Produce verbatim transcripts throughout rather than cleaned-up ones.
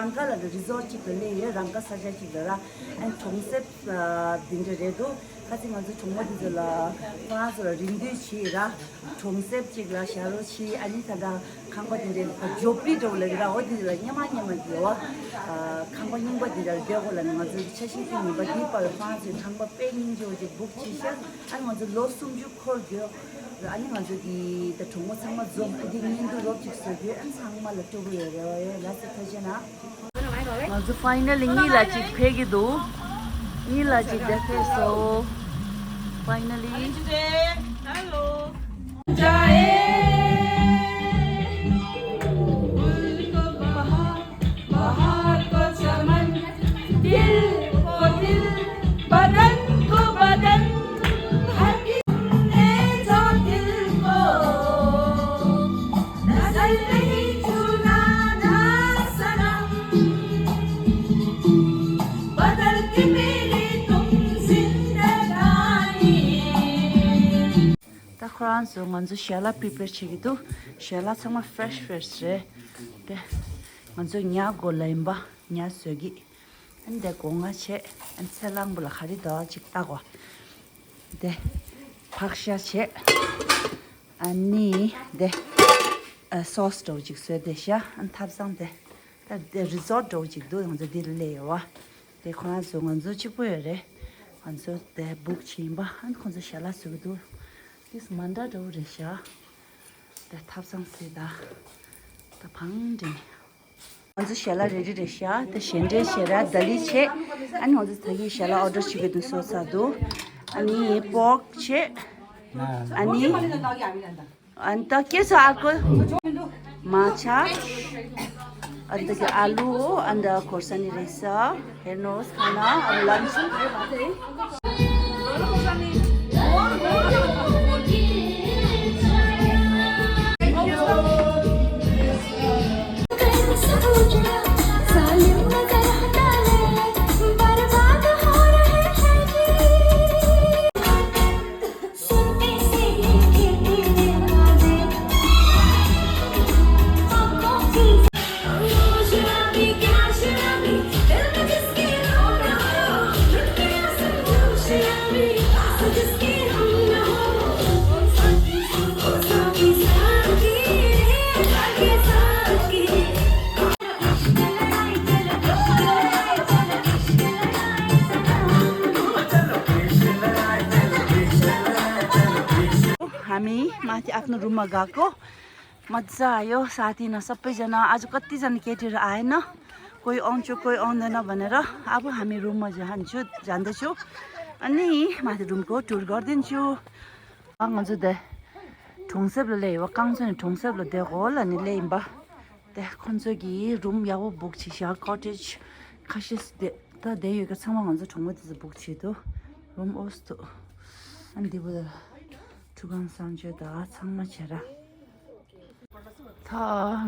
རང་ཀ་ལ་རི་སོར་ཊི་གཅིག་ཏུ་སླེབས་ཡོད། རང་ཀ་ས་ཆ་གཅིག་ལ་ར། ཨན་གྲོང་གསེབ་འདི་འདྲ་རེད་འདུག་ཁ་ཅིག་ང་ཚོ་གྲོང་པ་འདི་ཚོ་ལ་ཁོ་རང་ཚོ་ལ་རེ་འདུན་བྱེད་ར། གྲོང་གསེབ་གཅིག་ལ་བཞག་རོགས་བྱེད། ཨ་ནི་ད་ལྟ་ཁང་པ་འདི་འདྲའི་ཇོབ་ལི་འདྲ་བོ་ལ་ར། འོ་འདི་ལ་སྙེ་མ་སྙེ་མ་གི་བ། ཁང་པ་རྙིང་པ་འདི་འདྲ་ལ་བསྡད་དགོས་ལ་ནི་ང་ཚོའི་ཆ་ཤས་ཀྱི་ཉིན་པ་འདིའི་བར་ལ་ཁོ་རང་ཚོའི་ཁང་པ་དཔེ་སྙིང་རྗེ་བོ་ཅིག་བུག་བྱེད་ཤག་ཨ་ནི་ང་ཚོ་ལོ་སུམ་ཅུ་འཁོར་རྒྱུ། ཨ་ནི་ང་ཚོ་གི་ད་གྲོང་པ་ཚང་མ་འཛོམས། ཨ་འདི་བརྙན་ཐུང་རོབ་ཅིག་བཟོ་རྒྱུ། ཨ་ཚང་མ་ལ་སྤྲོ་པོ་ཡོད་རེད་བ། ཡོད་ལ་སི་ཐ་ཆེ་ན། ང་ཚོ་ཕའི་ནལ་ལི་གཉིས་ལ་གཅིག་ཕེབས་ཀྱི་འདུག་གཉིས་ལ་གཅིག་དེ་ཕེབས་སོང་། ཕའི་ནལ་ལི། ད་ཁོ་རང་ཚོ་ང་ཚོ་ཞལ་ལག་པི་རི་པེར་བྱེད་ཀྱི་འདུག་ཞལ་ལག་ཚང་མ་ཕེ་རེ་ཤི་ཕེ་རེ་ཤི་རེད། དེ་ང་ཚོ་ཉ་དགོས་ལ་ཡིན་པ་ཉ་བཟོས་ཀྱི། ཨ་ནི་དེ་སྒོ་ང་བྱས། ཨ་ནི་ཚལ་སླང་པོ་ལ་ག་རེ་འདུག་ཅིག་ལྟ་དགོས། དེ་ཕག་ཤ་བྱས། ཨ་ནི་དེ་ཨ་སོ་སི་འདྲ་བོ་ཅིག་བཟོས་བསྡད་ཤག་ཨ་ནི་ཐབ་ཚང་དེ་ད་དེ་རི་སོར་ཊི་འདྲ་བོ་ཅིག་འདུག་ང་ཚོ་འདིར་སླེབས་ཡོད་བ། དེ་ཁོ་རང་ཚོ་ང་ཚོ་གཅིག་པོ་ཡོད་རེད། ང་ཚོ་དེ་བུག་བྱས་ཡིན་པ། ཨ་ནི་ཁོ་ཚོ་ཞལ་ལག་བཟོ་གི་འདུག་ཏིས་མ་འདྲ་འདྲ་བོ་རེད་ཤག་དེ་ཐབ་ཚང་ཟེར་ད། ད་བང་འདྲེན། ང་ཚོ་ཞལ་ལག་རེ་ཌི་རེད་ཤག་དེ་ཞལ་འདྲེན་བྱས་ར་ད་ལི་བྱས། ཨ་ནི་ང་ཚོ་ད་གིན་ཞལ་ལག་ཨོ་ཌར་བྱེད་དགོས་དུས་བཟོ་ཚར་འདུག་ཨ་ནི་པོག་བྱས། ཨ་ནི་ཨ་ནི་ད་སྐྱེ་ས་ཨ་ཀོ་མ་ཆ། ཨ་ནི་ད་གི་ཨ་ལུ་ཨ་ནི་ད་གོར་ས་ནི་རེད་ས། ཧེ་ནོ་ཁ་ན་ཨ་ལན་ཆུ། हामी माथि आफ्नो रुममा गएको। मजा आयो साथीमा सबैजना। आज कतिजना केटीहरू आएन, कोही आउँछु कोही आउँदैन भनेर। अब हामी रुममा जान्छु, जाँदैछु। अनि माथि रुमको टुर गरिदिन्छु। अँ, ང་ཚོ་དེ་གྲོང་གསེབ་ལ་སླེབས་ཡོད་པ། རྐང་ཚོ་ནས་གྲོང་གསེབ་ལ་བསྡད་དགོས་ལབ་ནས་སླེབས་ཡིན་པ། དེ་ཁོང་ཚོ་གིས་རུམ་ཡག་པོ་བུག་བྱས་ཤག་ཀོ་ཊེཇ་ཁ་ཤས་སུ་བསྡད། ད་བསྡད་ཡོད་ཀྱི་ཚང་མ་ང་ཚོ་གྲོང་པ་དེ་ཚོ་བུག་བྱས་འདུག་རུམ་ཨོ་སི་འདུག་ཨ་འདི་བོ་ད་ཁྲུ་གང་གསང་སྤྱོད་ད་ཚང་མ་བྱས་ར། ད་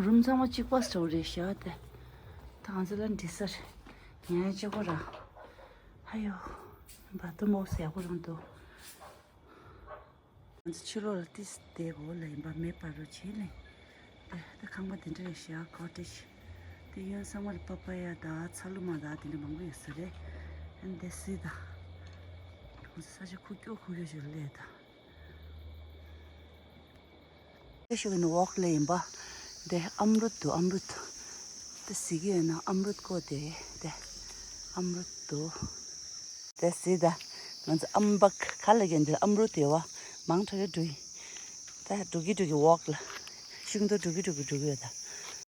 རུམ་ཚང་མ་གཅིག་པ་སུ་རེད་ཤག་དེ་ད་ང་ཚོ་ལ་འདྲི་ས་རེད། ཉལ་ཡ་གཅིག་པོ་ར། ཧ་ཡོ། བ་ཏུ་མོ་སི་ཡག་པོ་རང་འདུག་ང་ཚོ་ཕྱི་ལོགས་ལ་ཏིས་བསྡད་དགོས་ལ་ཡིན་པ་མེ་འབར་རོ་བྱས་ནས། དེ་དེ་ཁང་པ་དེ་འདྲ་རེད་ཤག་ཀོ་ཊེཇ། དེ་གཡོན་ཚང་མ་ལ་པ་པ་ཡ་དང་ཚ་ལུ་མ་དང་དེ་འདྲ་མང་པོ་ཡོད་ས་རེད། ཨ་ནི་དེ་སི་དང་། ཁོང་ཚོ་ས་ཆ་ཁུག་ཀྱོག་ཁུག་ཀྱོག་ཅིག་ལ་སླེབས་དང་། དེ་ཤུགས་ནི་ཝོག་ལ་ཡིན་པ། དེ་ཨམ་རུད་འདུག་ཨམ་རུད། དེ་སི་གི་ཡོད་ན་ཨམ་རུད་ཀོ་དེ་དེ་ཨམ་རུད་འདུག་དེ་སི་ད། ང་ཚོ་ཨམ་བག་ག་ལ་གན་དེ་ཨམ་རུ་དེ་བ་མང་དྲགས་འགྲོ་ཡི། ད་འགྲོ་གི་འགྲོ་གི་ཝོག་ལ། ཤིང་ཏོག་འགྲོ་གི་འགྲོ་གི་འགྲོ་གི་ཡོད་ད།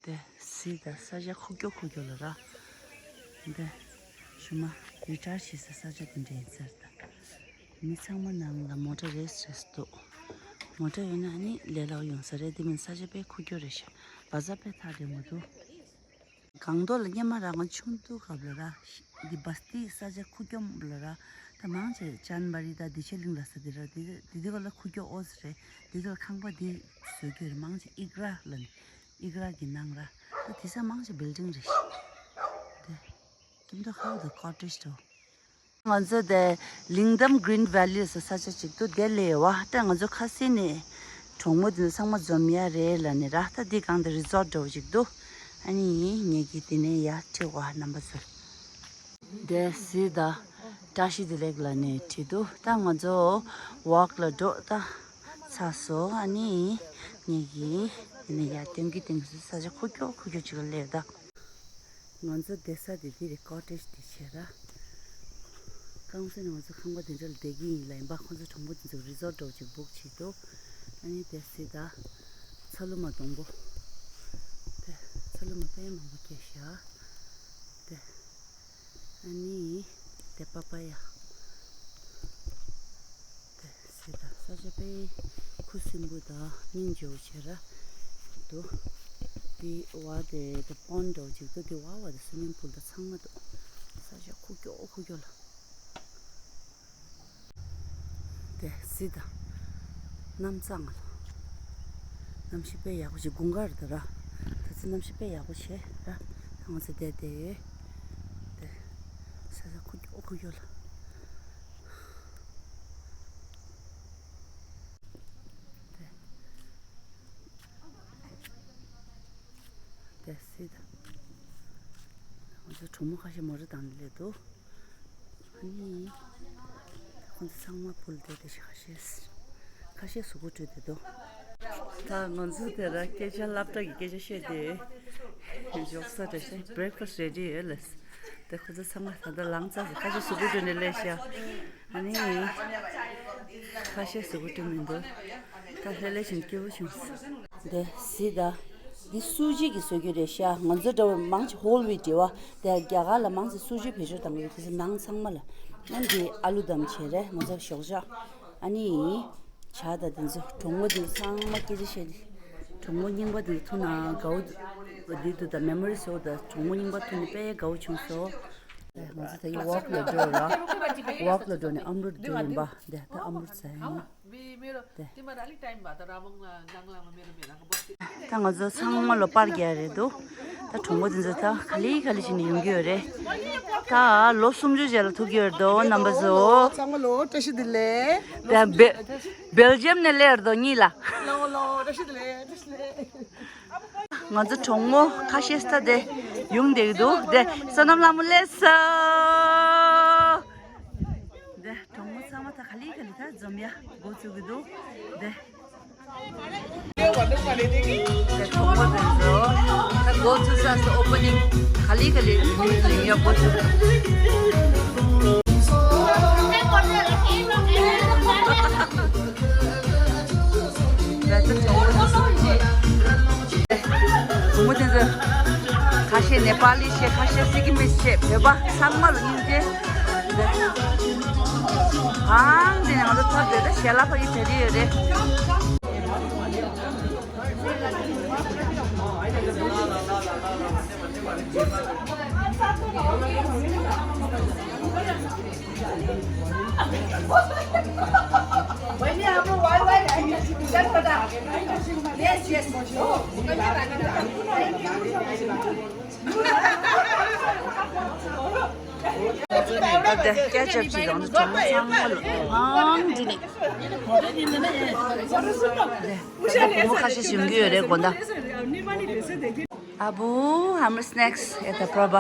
དེ་སི་ད་ས་ཆ་ཁུག་ཀྱོག་ཁུག་ཀྱོག་ལ་ར། དེ་ཞུ་མ་རི་ཊ་ཡར་བྱེད་ས་ས་ཆ་དེ་འདྲ་ཡིན་ཟེར་ད། མི་ཚང་མ་ནང་ལ་མོ་ཊ་རེས་རེས་འདུག་མོ་ཊ་ཡོད་ན་ནི་ལས་སླ་པོ་ཡོང་ས་རེད། དེ་མིན་ས་ཆ་དཔེ་ཁུག་ཀྱོག་རེད་ཤག་བ་ཛ་དཔེ་ཐག་རིང་པོ་འདུག་སྒང་ཏོག་ལ་སྔོན་མ་རང་ང་ཆུང་དུས་སྐབས་ལ་ར། འདི་བ་སྟི་ས་ཆ་ཁུག་ཀྱོག་ལ་ར། ད་མང་ཆེ་ཅན་བ་རི་ད་དི་ཆེ་གླིང་ལ་ས་དེ་ར། དེ་དེ་དེ་ག་ལ་ཁུག་ཀྱོག་ཨོ་ས་རེད། དེ་དེ་ལ་ཁང་པ་དེ་བཟོ་རྒྱུ་རེད། མང་ཆེ་ཨིག་ར་ལ་ནི་ཨིག་ར་གི་ནང་ར། ད་དེ་ས་མང་ཆེ་བིལ་ཌིང་རེད་ཤག་དེ་ཀིམ་དོ་ཧའུ་དང་ཀོ་ཊེཇ་དོ། ང་ཚོ་དེ་ལིང་དམ་གྲིན་ཝེ་ལི་ཟེར་ས་ཆ་ཅིག་ཏུ་དེ་སླེབས་ཡོད་པ། ད་ང་ཚོ་ཁ་སང་ནས་གྲོང་མོ་དེ་ཚོ་ཚང་མ་འཛོམས་ཡ་རེད་ལབ་ནས་ར། ད་འདི་སྒང་དེ་རི་སོར་ཊི་འདྲ་བོ་ཅིག་འདུག་ཨ་ནི་ངེད་ཀྱིས་དེ་ནས་ཡར་ཁྲིད་པ་རྣམ་པ་ཚོར། དེ་སི་ད་བཀྲ་ཤིས་བདེ་ལེགས་ལ་ནས་ཁྲིད་འདུག་ད་ང་ཚོ་ཝོག་ལ་འགྲོ་ད་ཚར་སོང་། ཨ་ནི་ངེད་ཀྱིས་དེ་ནས་ཡར་སྟོན་གྱི་སྟོན་གྱི་ས་ཆ་ཁུག་ཀྱོག་ཁུག་ཀྱོག་ཅིག་ལ་སླེབས་ད། ང་ཚོ་བསྡད་ས་དེ་འདི་རེད། ཀོ་ཊེཇ་དེ་བྱས་ར། རྐང་སེང་ནས་ང་ཚོ་ཁང་པ་དེ་འདྲ་ལ་བསྡད་ཀྱི་ཡིན་ལབ་ཡིན་པ། ཁོང་ཚོ་གྲོང་པ་དེ་ཚོ་རི་སོཊ་འདྲ་བོ་ཅིག་བུག་བྱས་འདུག་ཨ་ནི་དེ་སི་ད་ཚ་ལུ་མ་སྡོང་པོ། དེ་ཚ་ལུ་མ་དཔེ་མང་པོ་སྐྱེས་ཤག་དེ་ཨ་ནི་དེ་པ་པ་ཡ། དེ་སི་ད་ས་ཆ་དཔེ་ཁུ་སིམ་པོ་དང་སྙིང་རྗེ་བོ་བྱས་ར་འདུག་དེ་བ་དེ་དེ་པོན་ཌི་འདྲ་བོ་ཅིག་འདུག་དེ་བ་བ་དེ་སུའི་མིང་པུལ་དང་ཚང་མ་འདུག་ས་ཆ་ཁུག་ཀྱོག་ཁུག་ཀྱོག་ལ། དེ་སི་ད་གནམ་གཙང་ལ། གནམ་གཤིས་དཔེ་ཡག་པོ་ཞིག་དགུན་ཁ་རེད་ད་ར། ད་ཚོད་གནམ་གཤིས་དཔེ་ཡག་པོ་བྱས་ར། ད་ང་ཚོ་བསྡད་དེ། དེ་ས་ཆ་ཁུག་ཀྱོག་ཁུག་ཀྱོག་ལ། དེ་དེ་སི་ད། ང་ཚོ་གྲོགས་མོ་ཁ་ཤས་མོ་ཊ་བཏང་ནས་སླེབས་འདུག་ཨ་ནི། ཁོང་ཚོ་ཚང་མ་ཕུལ་ཏེ་དེ་ཤི་ཁ་ཤས། ཁ་ཤས་གཟུགས་པོ་བཀྲུས་ཏེ་འདུག་ད་ང་ཚོ་དེ་ར་སྐད་ཆ་སློབ་གྲྭ་གི་སྐད་ཆ་བཤད་དེ། འཇོག་ས་དེ་ཤི་བྷི་རེག་ཕ་སི་རེ་ཌི་ཡོད་ལས། དེ་ཁོ་ཚོ་ཚང་མ་ད་ལྟ་ལངས་ཚར་སོང་། ཁ་ཤས་གཟུགས་པོ་བཀྲུས་ནས་སླེབས་ཤག་ཨ་ནི། ཁ་ཤས་གཟུགས་པོ་བཀྲུས་མི་འདུག་ད་ལྷོད་ལྷོད་བཞིན་སྐྱིད་པོ་བྱུང་སོང་། དེ་སི་ད། འདི་སུ་ཇི་གི་བཟོ་རྒྱུ་རེད་ཤག་ང་ཚོ་འདྲ་བོ་མང་ཆེ་ཧོལ་ཝིཊ་རེད་བ། དེ་རྒྱ་གར་ལ་མང་ཆེ་སུ་ཇི་བེད་སྤྱོད་བཏང་གི་ཡོད། དེ་ཚོ་ནང་ཚང་མ་ལ། ཨ་འདི་ཨ་ལུ་དམ་བྱས་རེད། ང་ཚོ་ཞོགས་ཇ། ཨ་ནི། ཇ་དང་དེ་ཚོ་གྲོགས་མོ་དེ་ཚང་མ་སྐད་ཆ་བཤད་དེ། གྲོགས་མོ་རྙིང་པ་དེ་ཚོ་ཐུག་ན་དགའ་བོ་འདི་འདུག་ད་མེ་མོ་རི་སོ་ད་གྲོགས་མོ་རྙིང་པ་ཐུག་ནས་དཔེ་དགའ་བོ་བྱུང་སོང་། ང་ཚོ་ད་ཡི་ཝོག་ལ་འགྲོ་ར། ཝོག་ལ་འགྲོ་ནས་ཨམ་རུ་འདི་ཡིན་པ་དེ་ད་ཨམ་རུ་ཟ་ཡིན། དེ། ད་ང་ཚོ་ཚང་མ་ལོ་པར་རྒྱག་རེད་འདུག་ད་གྲོགས་མོ་དེ་ཚོ་ད་ག་ལེ་ག་ལེ་བྱས་ནས་ཡོང་གི་ཡོད་རེད། ད་ལོ་སུམ་ཅུ་རྗེས་ལ་ཐུག་གི་ཡོད་རེད་འདུག་རྣམ་པ་ཚོ། ཚང་མ་ལོ་བཀྲ་ཤིས་བདེ་ལེགས། ད་བེ་བེལ་ཇམ་ནས་སླེབས་རེད་འདུག་གཉིས་ལ། ལོ་ལོ་བཀྲ་ཤིས་བདེ་ལེགས། བཀྲ་ཤིས་བདེ་ལེགས། ང་ཚོ་གྲོགས་མོ་ཁ་ཤས་ད་དེ་ཡོང་བསྡད་ཀྱི་འདུག་དེ་བསོད་ནམས་ལྷ་མོ་སླེབས་སོང་། དེ་གྲོགས་མོ་ཚང་མ་ད་ག་ལེ་ག་ལེ་ད་འཛོམས་ཡ་འགོ་བཙུགས་ཀྱི་འདུག་དེ་དེ་གྲོགས་མོ་དེ་ཚོ་ད་འགོ་བཙུགས་ས་སུ་ཨོ་པ་ནིང་ག་ལེ་ག་ལེ་ལིང་ཡ་འགོ་བཙུགས། བུ་མོ་དེ་ཚོ་ཁ་ཤས་ནེ་པ་ལི་བཤད། ཁ་ཤས་སི་ཀི་མིས་བཤད། བོད་པ་ཚང་མ་ལ་སྙིང་རྗེ། གང་དེ་ང་ཚོ་ཐོབ་དེ་ད་ཞལ་ལག་ཕ་གི་བྱ་དེ་ཡོད་རེད། बहिनी, हाम्रो वाइवाई चटपटा। Yes, yes। ད་སྐད་ཆ་བྱེད་རོགས་ཚང་མ་ལ་ཧང་འདི་ནས། ད་བུ་མོ་ཁ་ཤས་ཡོང་གི་ཡོད་རེད་དགོང་དག་ཨ་བུ་ཧམ་སི་ནེག་སི་ཨེ་ད་པྲོ་བ།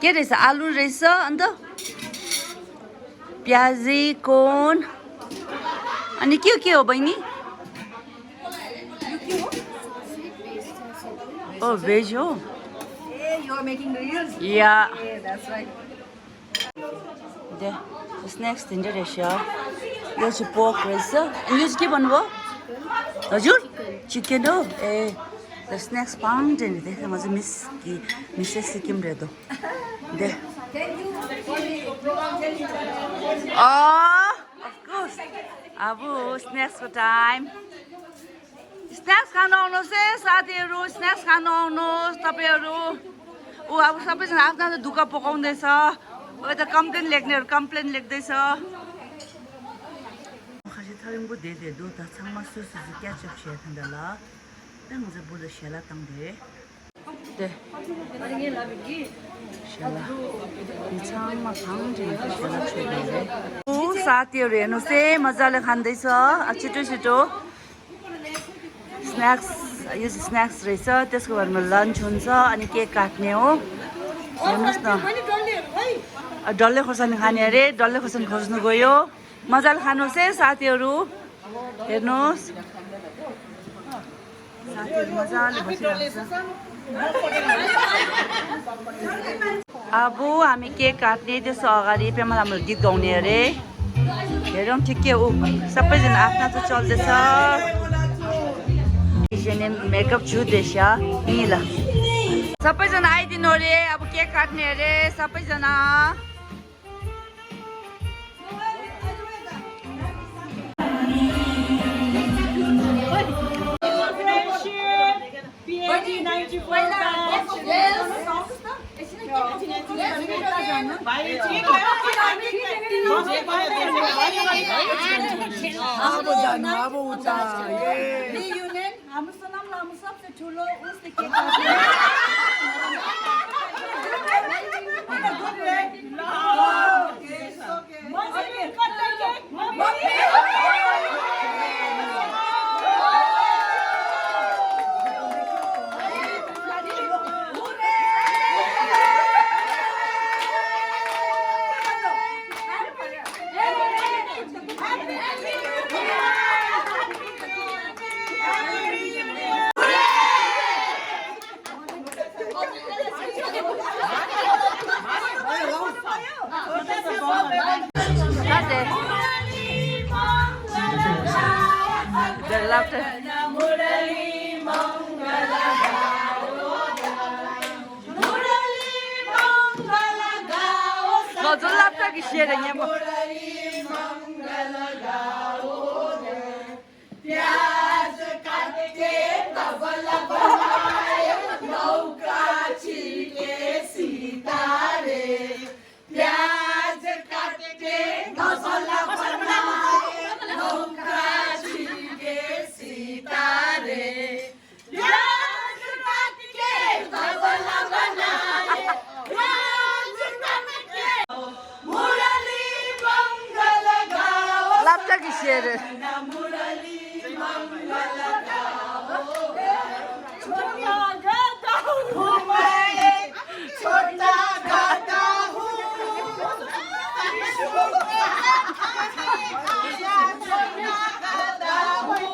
ཀེ་རེ་ས་ཨ་ལུ་རེ་ས་ཨ་འདི། प्याजी कॉर्न। अनि के के हो बहिनी? ओ, भेज हो? Hey, you are making reels? या। Hey, that's right. दे, स्नैक्स दिन्छ रहेछ। यो चाहिँ पोर्क रहेछ। अनि यो चाहिँ के भन्नुभयो? हजुर? चिकन हो? ए, द स्नैक्स पाउँदैन। देखेँ म चाहिँ मिस कि मिसेस सिक्किम रहेछ। दे। अँ, अफ कोर्स। अब स्नैक्सको टाइम। स्नैक्स खान आउनुहोस् है साथीहरू, स्नैक्स खान आउनुहोस् तपाईँहरू। ऊ अब सबैजना आफ्नो आफ्नो दुःख पोखाउँदैछ। ऊ यता कम्प्लेन लेख्नेहरू कम्प्लेन लेख्दैछ। खासै थालिङको धेरै धेरै दुध छाङमा सुसु क्याचअप सेयर खाँदा ल। त्यहाँ हुन्छ बुढो सेला ताङ्दे। दे। सेला। नि छाङमा थाङ दिन्छ सेला छोइदिँदै। ऊ साथीहरू हेर्नुहोस् है, मजाले खाँदैछ। अ, छिटो छिटो। स्नैक्स यो स्न्याक्स रहेछ, त्यसको घरमा लन्च हुन्छ, अनि केक काट्ने हो। हेर्नुहोस् न, अ, डल्ले खोर्सानी खाने अरे, डल्ले खोर्सानी खोज्नु गयो। मजाले खानुहोस् है साथीहरू, हेर्नुहोस्। साथीहरू मजाले बसिरहेको छ। अब हामी केक काट्ने, त्यसको अगाडि पेमा लामाले गीत गाउने अरे। हेरौँ ठिक के ऊ, सबैजना आफ्नो आफ्नो चल्दैछ। मेकअप छु देश नि ल। सबैजना आइदिनु अरे, अब केक काट्ने अरे सबैजना। अब जानु, अब उता, ए। प्याज काट के तबला बनाए, नौका छिड़के सितारे। प्याज काट के तबला बनाए, नौका छिड़के सितारे। प्याज काट के तबला बनाए, प्याज काट के मुरली मंगल गाओ। लापता की शेर। मुरली मंगल गाओ। छोटा गधा हूँ मैं, छोटा गधा हूँ। छोटा गधा हूँ।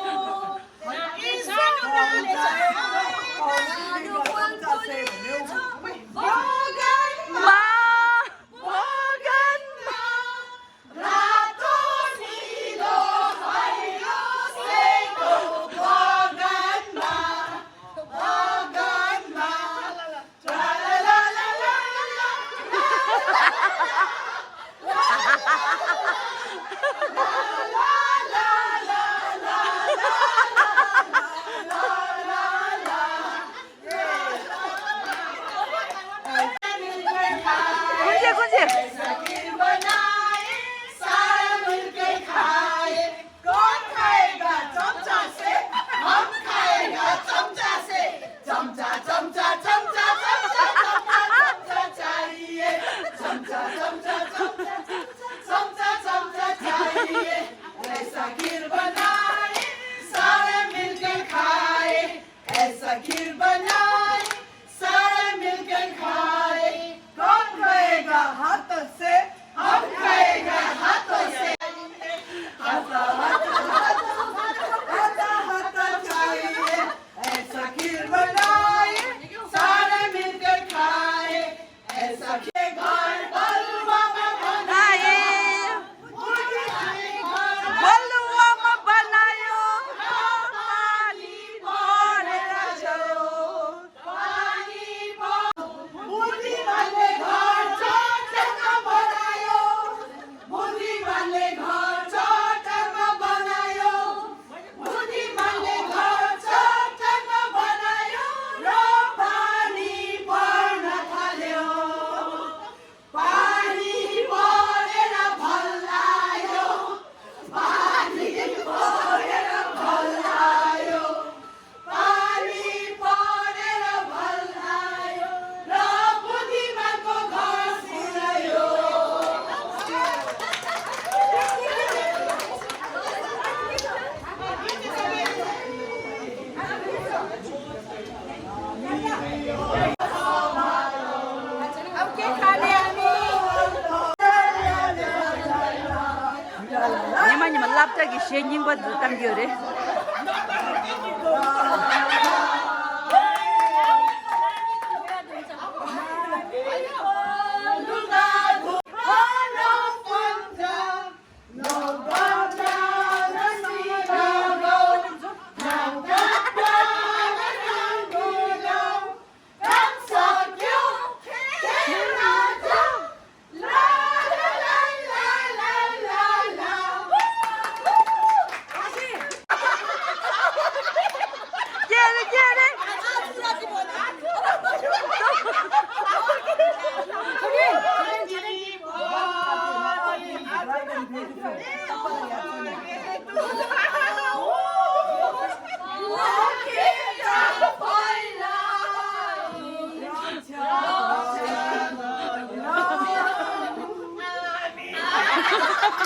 སློབ་གྲྭ་གི་གཞས་རྙིང་པ་འདི་བཏང་གི་ཡོད་རེད།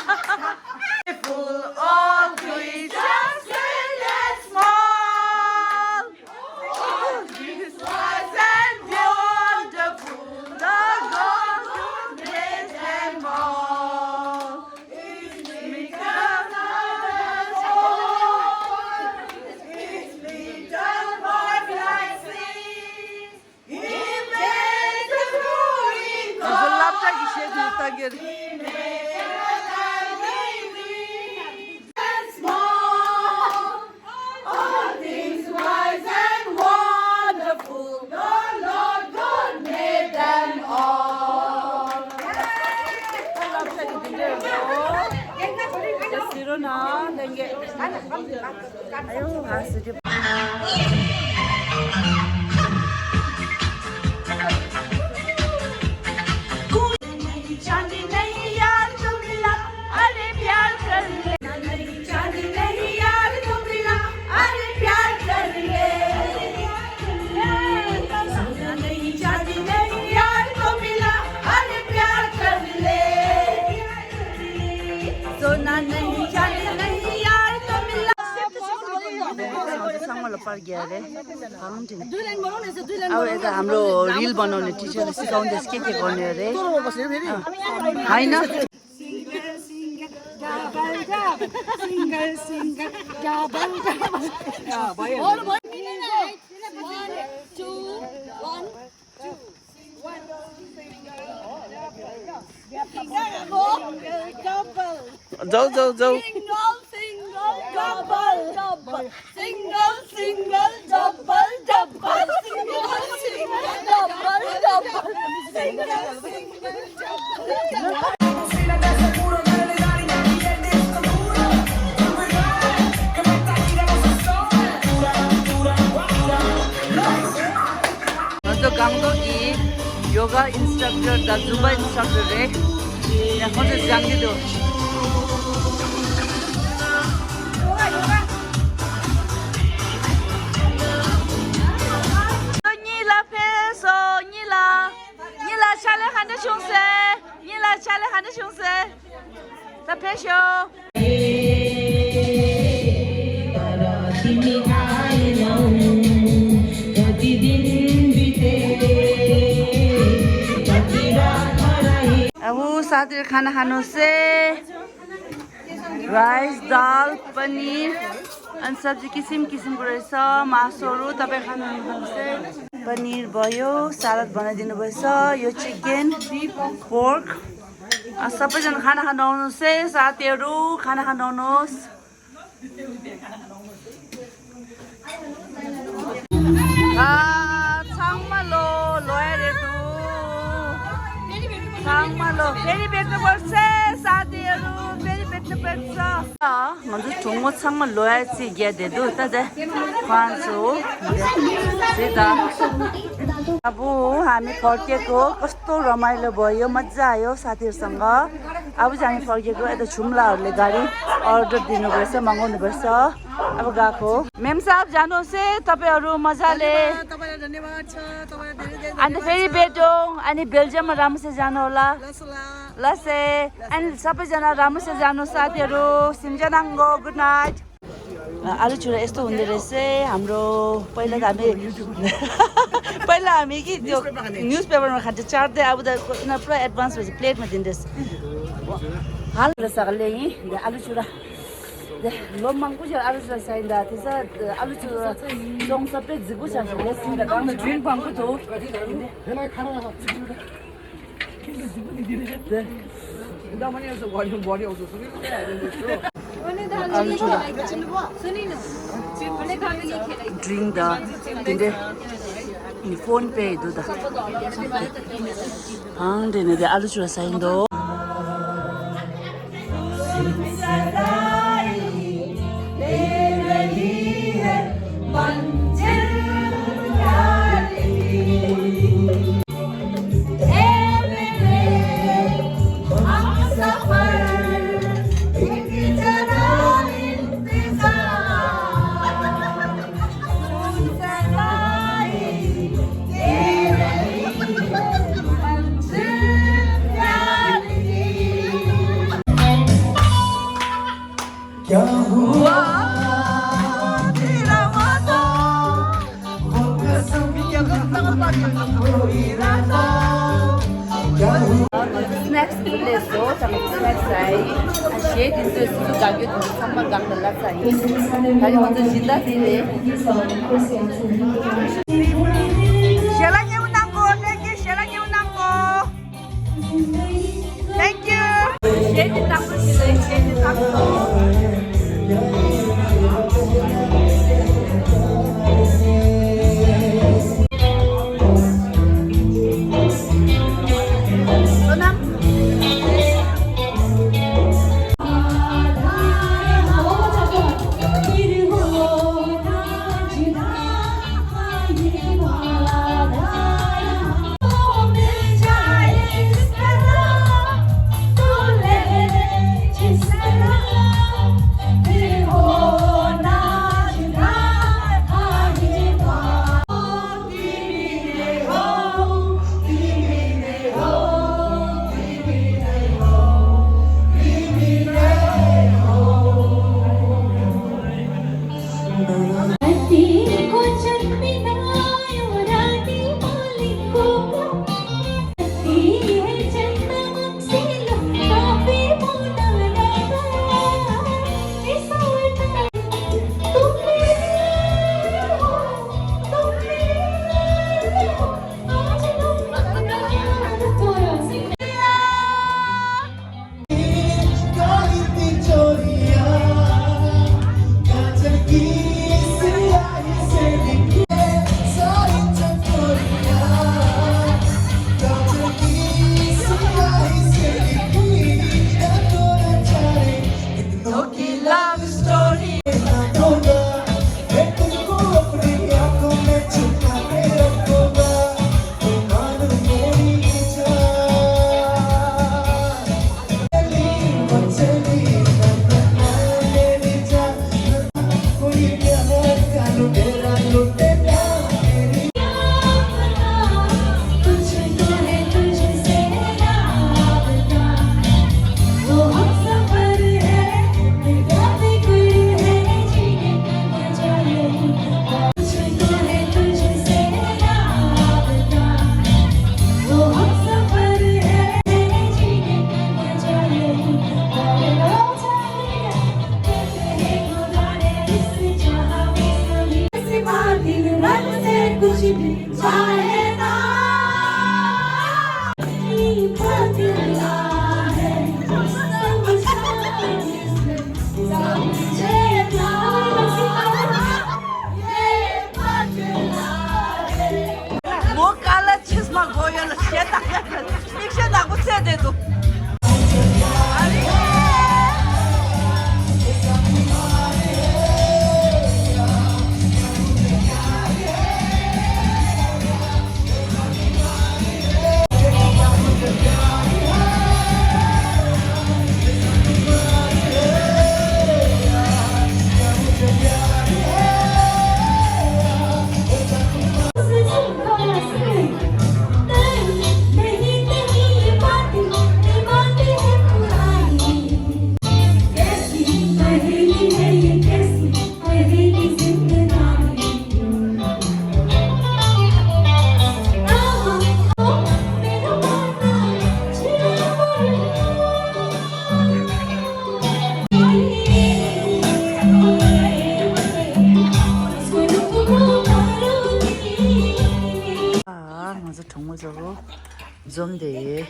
Beautiful, all creatures, great and small. This was and wonderful, the God who made them all. It's little for us all, it's little for us like this. He made the growing There's a lot of corn. Shit you can get. He made the living and small. All things wise and wonderful, the Lord God made them all. ཚང་མ་ལ་པར་རྒྱག་རེད། གང་དྲན། अब यता हाम्रो रिल बनाउने टिचरले सिकाउँदैछ के के गर्ने अरे। होइन। जाऊ जाऊ जाऊ। Single, single, double, double. Single, single, double, double. Single, single, double, double. Single, single, double. ང་ཚོ་སྒང་ཏོག་གི་ཡོ་ག་ཨིན་སི་ཊག་ཊར་དང་ཛུམ་བ་ཨིན་སི་ཊག་ཊར་རེད། ཡང་ཁོང་ཚོས་སྦྱང་གི་འདུག་གཉིས་ལ་ཕེབས་སོང་། གཉིས་ལ། གཉིས་ལ་ཕྱག་ལས་ག་འདྲ་བྱུང་ཟེར། གཉིས་ལ་ཕྱག་ལས་ག་འདྲ་བྱུང་ཟེར། ད་ཕེབས་ཤོག अब साथीहरू खाना खानुहोस् है। राइस, दाल, पनिर अनि सब्जी किसिम किसिमको रहेछ। मासुहरू तपाईँ खानुहुन्छ है। पनिर भयो, सलाद बनाइदिनु भएछ। यो चिकन, पोर्क। अँ, सबैजना खाना खान आउनुहोस् है साथीहरू, खाना खान आउनुहोस्। आ, छाङमा लो, लोया रेतु। छाङमा लो, फेरि भेट्नुपर्छ है साथीहरू, फेरि भेट्नुपर्छ। अँ, म चाहिँ छुङमा छाङमा लोया चाहिँ ग्या दे दु, त दे। पाँच सौ। अब हामी फर्केको, कस्तो रमाइलो भयो, मजा आयो साथीहरूसँग। अब चाहिँ हामी फर्केको, यता छुम्लाहरूले गाडी अर्डर दिनुभएछ, मगाउनुभएछ। अब गएको। मेम साहब जानुहोस् है तपाईँहरू मजाले। धन्यवाद, तपाईँलाई धन्यवाद छ, तपाईँलाई धेरै धेरै अनि फेरि भेटौँ, अनि बेल्जियममा राम्रोसित जानु होला। लसला। लसे। अनि सबैजना राम्रोसित जानु साथीहरू। सिम्जनाङ्गो, गुड नाइट। आलु चुरा यस्तो हुँदो रहेछ है हाम्रो। पहिला त हामी पहिला हामी कि त्यो न्युज पेपरमा खान्थ्यो, चाट्दै। अब त यिनीहरू पुरा एडभान्स भएपछि प्लेटमा दिँदैछ। हाल सकले यहीँ आलु चुरा। ལོ་མང་པོ་ཞིག་ཨ་ལུ་ཅུ་ལ་ཟ་ཡིན་ད། དེ་ས་ཨ་ལུ་ཅུ་སོང་ས་དཔེ་རྫིག་པོ་ཆགས་ཤིང་ལས་ཟིན་ད་གང་ལ་ཌིང་བང་པོ་འདུག་ཌིང་དང་དེ་འདྲས་ནི་ཕོན་པེ་འདུག་ད། ཨང་དེ་ནི་དེ་ཨ་ལུ་ཅུ་ལ་ཟ་ཡིན་འདུག་སི་ནེག་སི་ལས་སོ། ད་ང་ཚོ་སི་ནེག་སི་ཟ་ཡི། ཨ་གཞས་དེ་ཚོས་སུ་སུ་དགའ་སྐྱོ་དེ་ཚོ་ཚང་མ་དགའ་ད་ལ་ཟ་ཡི། ད་ནི་ང་ཚོ་སྦྱིན་བདག་དེ་རེད། ཞལ་ལག་མཉེས་པོ་གནང་གོ། Thank you. ཞལ་ལག་མཉེས་པོ་གནང་གོ། Thank you. གཞས་དེ་བཏང་གོ། ཞལ་ལག་གཞས་དེ་བཏང་གོ། འཛོམས་ཏེ།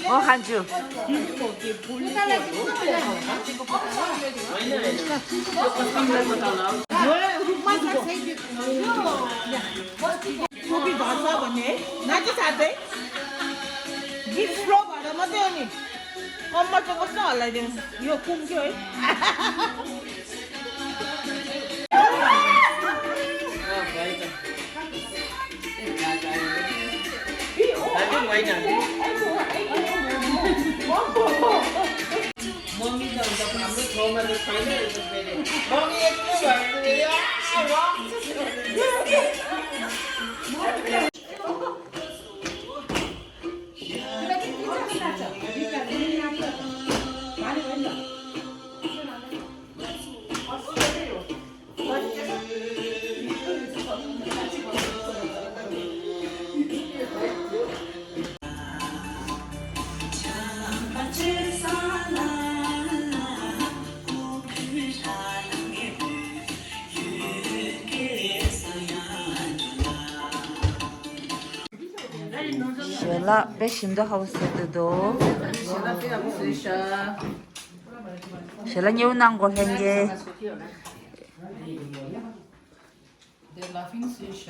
ཨོ་ཧན་ཇུ། ཁོ་གི་བར་ས་བ་ནས་ན་ཅི་ས་ཏེ། གི་ཕློ་བ་ར་མ་ཏེ་ནི། ཨོ་མ་ཅོ་གོ་སོ་ལ་ཏེ་ཡོ་ཁུང་ཅོ་ཨེ། ཞལ་ལག་དཔེ་ཞིམ་དུ་ཧ་བོ་ཟེར་དུ་དོ། ཞལ་ལག་དཔེ་ཧ་བོ་ཟེར་ཤ། ཞལ་ལག་ཉེ་བོ་གནང་གོ་ལྷན་རྒྱས། དེ་ལ་ཕིན་ཟེར་ཤ།